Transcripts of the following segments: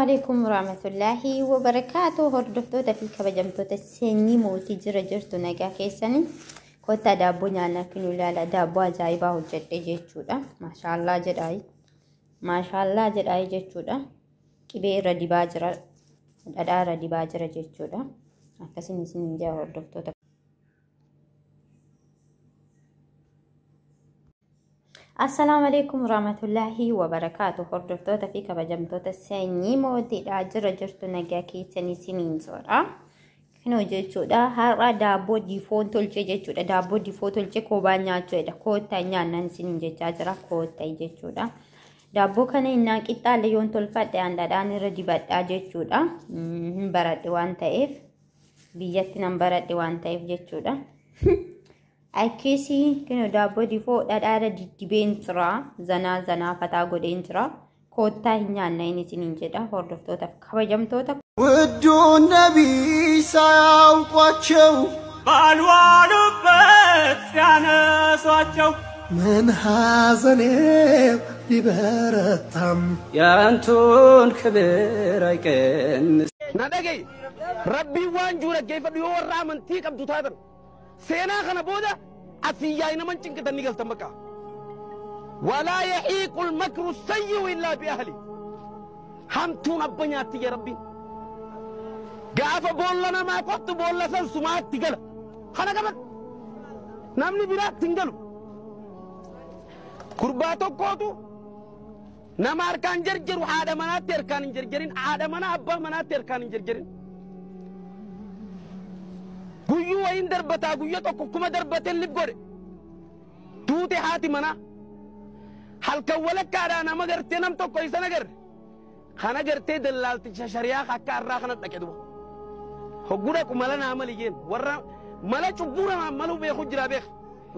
Alaikum warahmatullahi wabarakatuh. Hordoftoota fi kabajamtoota sanyii mootii jira jirtu nagaa keessanii kottaa daabboo nyaannaa kinu ilaala. Daabboo ajaa'ibaa hojjedhe jechuudha. Maashaallaa jedhaayi. Maashaallaa jedhaayi jechuudha. Qibee irra dibaa jira. Dhadhaa irra dibaa jira jechuudha. Akkasiin isin jaa hordoftoota. Assalaamu alaikum warahmatullahi wabarakatuh. Hordoftoota fi kabajamtoota sanyii mootiidha. Jira jirtu nagaa keessanii isiniin jira. Kunoo jechuudha. Har'a daabboo difoon tolchee jechuudha. Daabboo difoo tolchee koobaa nyaachuudha. Koottaa nyaannan isiniin jechaa jira. Koottaa jechuudha. Daabboo kana innaan qixxaalle yoon tolfadhe aan dhadhaan irra dibadhaa jechuudha. Hin baradhe waan ta'eef biyyatti nan baradhe waan ta'eef jechuudha. Akkasii kunoo daabboo difoo dhadhaa irra diddibeen jira. Zanaa zanaa fataa godheen jira. Koottaa hin nyaanna inni isiniin jedha hordoftootaaf kabajamtoota. ውዱን ነቢይ ሳያውቋቸው ባልዋሉበት ሲያነሷቸው ምን ሐዘኔው ቢበረታም ያንቱን ክብር አይቀንስ። Na dhagaye, rabbiin waan jiru dhaggeeffadhu. Yoo warra amantii qabdu taatan seenaa kana booda asii naman cinqitan ni galtan bakka. Walaa yahiiqu lmakru sayyi'u illaa biahli. Hamtuun abba nyaatti jee rabbiin. Gaafa boolla namaa qottu boolla san sumaatti gala. Kana qabadhu. Namni biraatti hin galu. Gurbaa tokkootu nama harkaan jarjaru haadha manaatti harkaan hin jarjarin, haadha mana abbaa manaatti harkaan hin jarjarin. Guyyuu wayin darbataa guyya tokko kuma darbateen lib godhe. Duute haati manaa. Halkan walakkaadhaa nama gartee nam tokko isa nagarre. Kana gartee dallaalticha shari'aa akka har'aa kana dhaqe duba. Hogguu dhaqu mala naa mali jeen warra mala cubbuu namaan maluu beeku jira beek.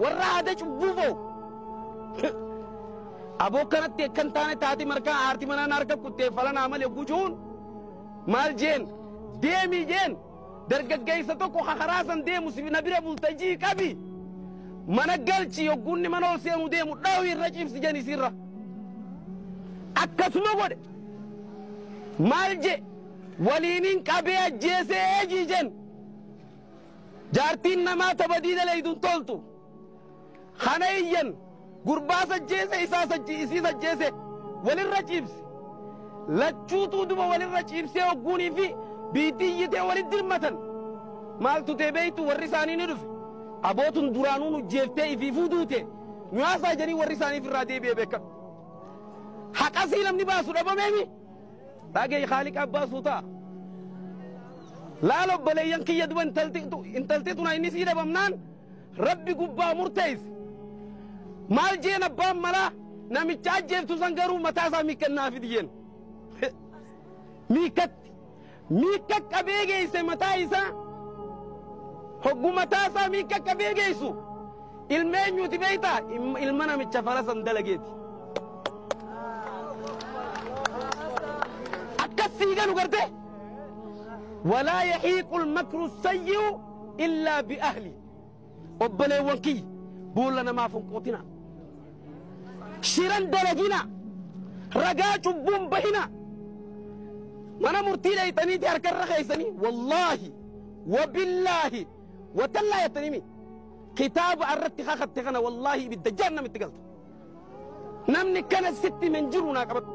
Warra haada cubbuu fa'u. Aboo kanatti akkan taane taati markaa aarti manaan harka kuttee fala naa mali gujuun maal jeen deemii jeen dargaggeessa tokko kakaraa san deemu si na bira bultajii qabi mana galchi yogguunni mana ol seenu deemu dhawi irra ciibsi jeen isiirra akkasuma godhe maal je waliinin qabee ajjeesee ejii jeen jaartiin namaa tabadii dalaydun toltu kana iyyan gurbaa sajjeese isaa isii sajjeese walirra ciibse lachuutuu duba walirra ciibsee hogguunii fi biitii iyyitee walit dirmatan maaltu ta'e beeytu warri isaanii ni dhufe abootun duraanuu nu jeeftee ifiifuu duute nyaasaa jedhanii warri isaaniif irraa deebi'ee beekam haqasii namni baasu dhabameemi dhagee haaliqa baasuu ta'a laala obboleeyyan kiyya duba intalti tuna inni sii dhabamnaan rabbi gubbaa murteesse maal jeen abbaan malaa namicha ajjeeftu san garuu mataa isaa miikkannaa fidi jeen miikkatti miikka qabee geesse mataa isaa hoggu mataa isaa miikka qabee geessu ilma eenyuuti beeytaa ilma namicha fala san dalageeti akkas sii galu garte walaa yahiiqu lmakru sayyi'u illaa biahli. Obboleewwan kiyya boolla namaaf hin qotina. Shiran dalagina. Ragaa cubbuun bahina. Mana murtii dheeytaniiti harkarra keeysanii wallaahi wabillaahi watallaa jettaniimi kitaaba irratti kakatte kana wallaahi ibidda jahannamitti galta. Namni kana sitti men jiru naa qabadhu.